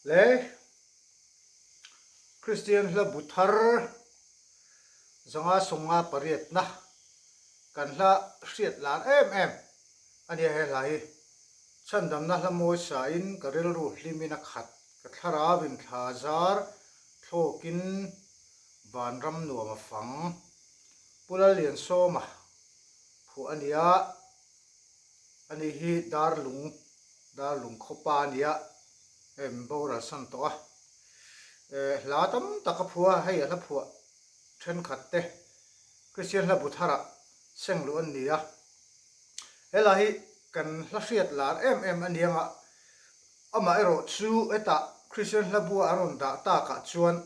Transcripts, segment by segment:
Le Kristian hla bu thar 558 na kan hla hriat lar em em a nia he hla hi. Chhandamna hla mawi sain ka rilru hlimin a khat, ka thlarau in thla zar thlawkin vanram nuam a fang. Pu Lalliansawma phuah a nia, ani hi Darlung Darlung khawpa a nia, hei min boral san tawh a. Eh hla tam tak a phuah a, hei a hla phuah thenkhat te Kristian hla bu tharah seng luh an ni a. Helai hi kan hla hriat lar em em a nia nga, amaherawh chu hetah Kristian hla bua an rawn dah takah chuan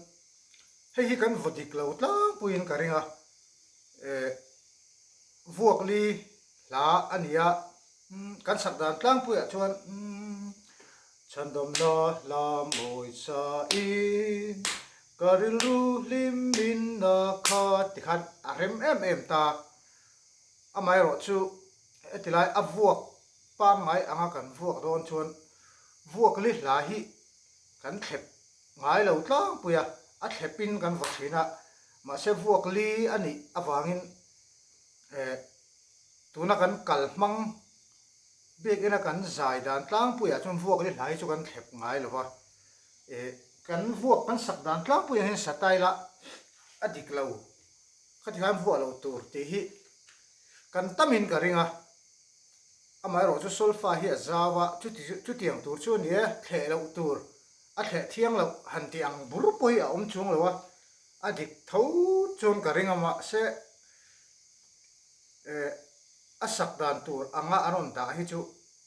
hei hi kan vaw dik lo tlangpuiin ka ring a, eh vuakli hla a ni a, kan sak dan tlangpuiah chuan Chhandawmna hla mawi sain ka rilru hlim min a khat tikhan a rem em em ta. Amaherawh chu heti lai a vuak pangngai anga kan vuak dawn chuan vuak li hla hi kan thlep ngai lo tlangpui a, a thlepin kan vaw thin a, mahse vuak li a nih avangin eh tuna kan kal hmang biakina kan zai dan tlangpuiah chuan vuak li hla hi chu kan thlep ngai lo va, eh kan vuak kan sak dan tlangpuiah hian satile a dik lo. Khati khan vuah loh tur tih hi kan tamin ka ring a, amaherawh chu solfa hi a zau a, chuti chutiang tur chu a ni e, thleh loh tur, a thleh thiang loh han tih ang bur pawh hi a awm chuang lo a, a dik tho chuan ka ring a mahse eh a sak dan tur anga an rawn dah hi chu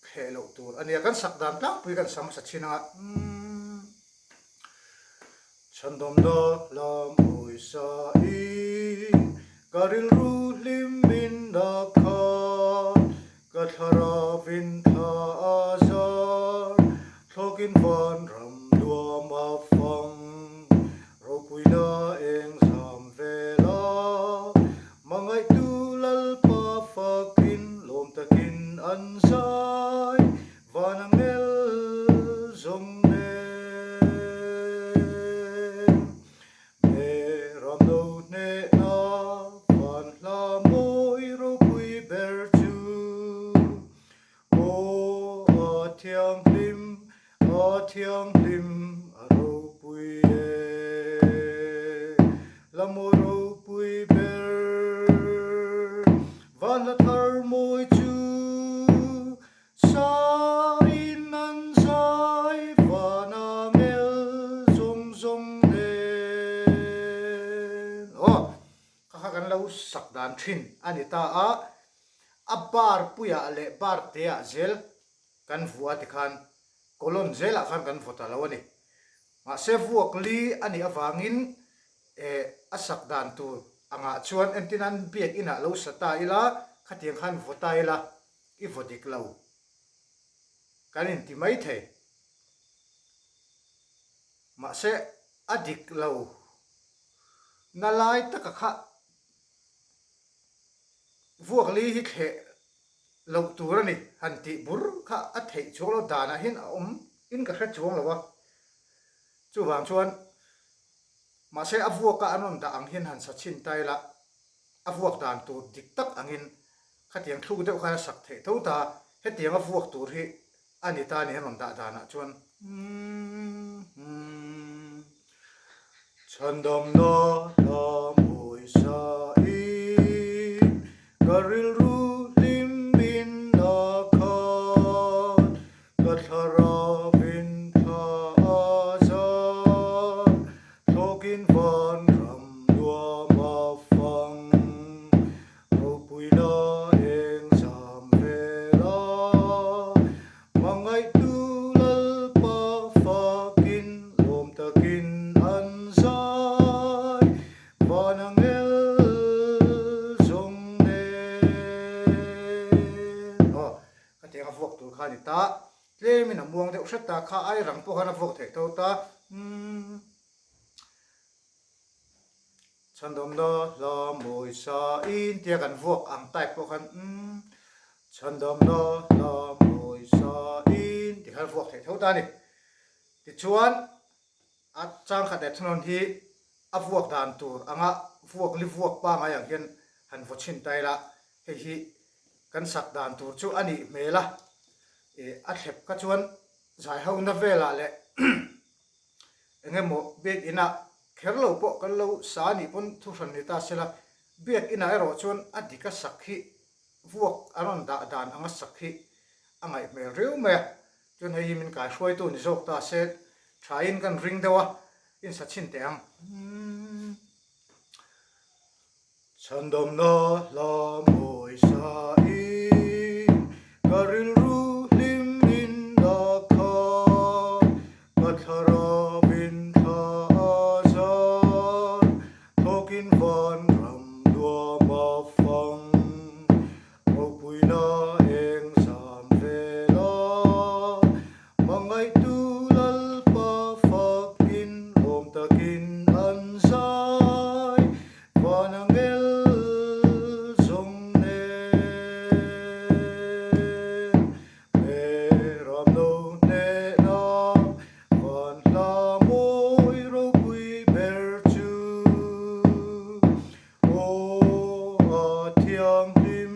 thleh loh tur a nia, kan sak dan tlangpui kan sa hmasa chin anga umm. Chhandawmna lam hawi sain ka rilru hlim min a khat, ka thlarauin thla a zar, thlawkin vanram nuam a fang, ropuina eng zam vel a, hmangaihtu Lalpa fakin lawm takin an zai. Van a ngel zawng nen Me ram lo hnehna van hla mawi ropui ber chu Aw a thianghlim, a thianghlim a ropui e La mawi ropui ber Van hla thar mawi chu Sain an zai van a ngel zawng zawng nen. Aw, kha kha kan lo sak dan thin a ni ta a, a bar puiah leh bar teah zel kan vua tikhan colon zelah khan kan vaw ta lo a ni. Mahse vuak li a nih avangin eh a sak dan tur angah chuan entin an biak inah lo sa ta ila khatiang khan vaw ta ila I vaw dik lo. Kan inti mai thei. Mahse a dik lo na lai taka kha vuak li hi thleh loh tur a ni han tih bur kha a theih chuang lo danah hian a awm in ka hre chuang lo a. Chuvang chuan mahse a vuaka an rawn dah ang hian han sa chhin ta ila a vuak dan tur dik tak angin Khatiang thluk deuh khan a sak theih tho ta, hetiang a vuak tur hi a ni ta ni an rawn dah danah chuan. Chhandamna hla mawi sain ka rilru hlim min a khat, ka thlarau in thla a zar, thlawkin vanram nuam a fang. Ropuina eng zam vel a, hmangaihtu Lalpa fakin lawm takin an zai, van angel zawng nen. Aw, khatiang a vuak tur kha a ni ta, tlemin a muang deuh hret ta, kha ai rang pawh khan a vuak theih tho ta, umm. Chhandawmna hla mawi sain tia kan vuak ang type pawh khan umm Chhandawmna hla mawi sain tih khan vuak theih tho ta a ni. Tichuan, a chang khat leh thunawn hi a vuak dan tur anga vuak li vuak pangai ang hian han vaw chhin ta ila, hei hi kan sak dan tur chu a nih hmel a, ih a thlep kha chuan zai hona velah leh eng emaw biak inah kher lo pawh kan lo sa a nih pawn thuhran ni ta sela, biak inah erawh chuan a dik a sak hi vuak a rawn dah dan anga sak hi a ngaih hmel riau mai a, chuan hei hi min kaihruaitu ni zawk ta se thain kan ring deuh a, insa chhin teh ang. Chhandamna hla mawi sain ka rilru hlim in a kha, ka thlarau in thla a zar, thawkin vanram nuam a fang. Ropuina eng zam vel a, hmangaihtu Lalpa fakin lawm takin an zai, van angel zawng nen. Hmeram lo hnehna van hla mawi ropui ber chu. Aw a thianghlim,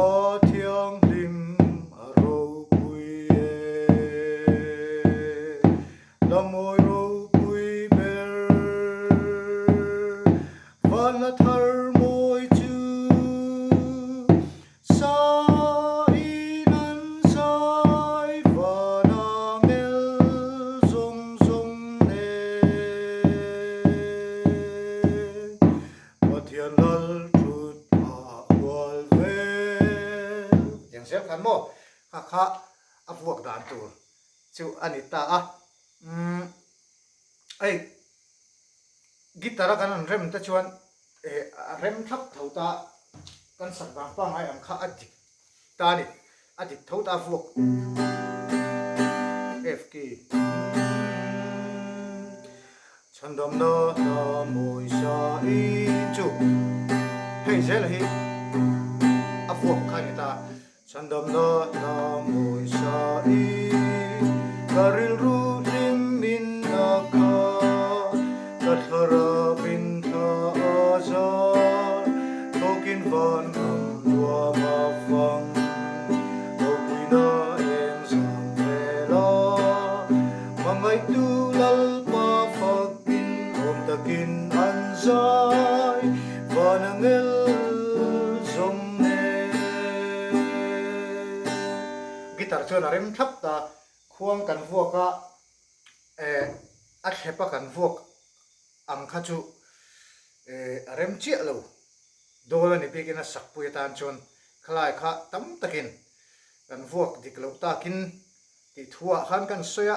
a thianghlim, a ropui e. La mawi ropui ber, van la thar mawi chu. Sa in an zai van a ngel zawng zawng nen. Pathian lal thut a hual vel. Tiang zel khan maw kha kha a vuak dan tur chu a ni ta a. Umm hei guitar a kan han rem te chuan A rem thlap tho ta kan sak vang pangngai ang kha a dik ta a ni. A dik tho ta vuak F key. Chhandamna hla mawi sa in chu hei zel hi a vuak kha a ni ta. Chhandamna hla mawi sa in ka rilru hlim in a kha, ka thlarau in thla a zar, thawkin van ram nuam a fang, ropuina eng zam vel a, hmangaihtu Lalpa fakin awm takin an zai, van angel zawng Guitar chuan a rem thlap ta, khuang kan vuak a, eh a thlep a kan vuak ang kha chu eh a rem chiah lo dawl a ni bikin a sakpui atan chuan khalai kha tam takin kan vuak dik loh takin tih thuah khan kan sawi a,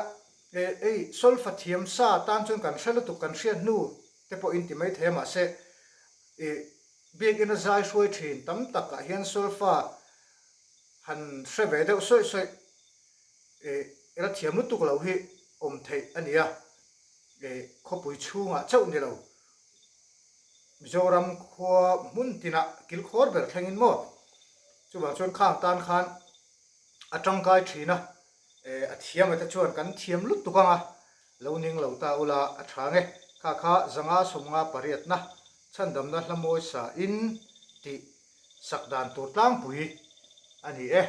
eh ei solfa thiam sa tan chuan kan hre lutuk kan hriat hnu te pawh in ti maithei a mahse eh Biakinn a zai hruai thin tam takah hian solfa han hre ve deuh sawi sawi eh ila thiam lutuk lo hi awm theih a ni a, eh khawpui chhungah chauh ni lo Mizoram khua hmun tinah kilkhawr ber thlengin maw chuvang chuan khang tan khan a tangkai thin a, eh a thiam ate chuan kan thiam lutuk ang a, lo ning lo ta ula a tha nge kha kha zanga sawmnga pariatna Chhandamna hla mawi sa in tih sak dan tur tlangpui a ni e.